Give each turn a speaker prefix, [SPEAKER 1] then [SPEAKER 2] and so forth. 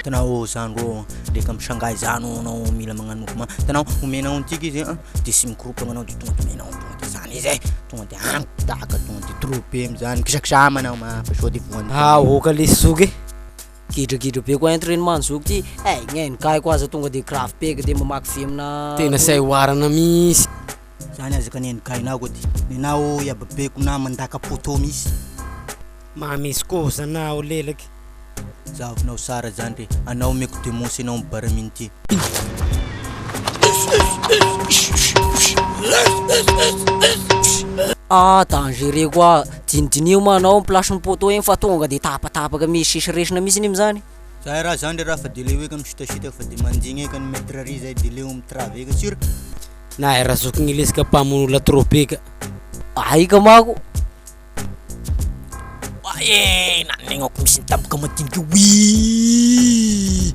[SPEAKER 1] Hitanao zany rô ndraiky am Shanghai zany anao mila magnano mouvement, hitanao omenao antiky izy an de sy mikorontagna anao de tonga de omenao tonga de zany izy e, tonga de agny daka tonga de trop be am'zany, mikisakisa anao ma fa sao de voan'ny.
[SPEAKER 2] Ah oka lesy zoky e, gidragidra be koa entraînement zoky ty, ay gnainy kaiko aza tonga de grave be ka de mamaky vy aminà.
[SPEAKER 3] Tena tsy hay oharana mihitsy.
[SPEAKER 1] Zany aza ka neny kainao ko ty, nenao iababeko na mandaka poteau misy.
[SPEAKER 3] Mamisy kosa anao lelaky.
[SPEAKER 1] Zahavinao sara zany re, anao omeko demosy anao mibaraminy ty.
[SPEAKER 2] Ah dangereux koa, dinidiniho ma anao am place-n'ny poteau igny fa tonga de tapatapaka misy sisy resina mihitsy am'zany.
[SPEAKER 1] Zay raha zany re raha fa de leo eky misitasitaka fa de mandigny eky ny maître ary zay de leo mitrave eky sur.
[SPEAKER 3] Na razoky gny lesaka mpamono olona trop be ka.
[SPEAKER 2] Aika manko.
[SPEAKER 1] Oay e, nanegnako misy ny tampoka madiniky io, oiiii.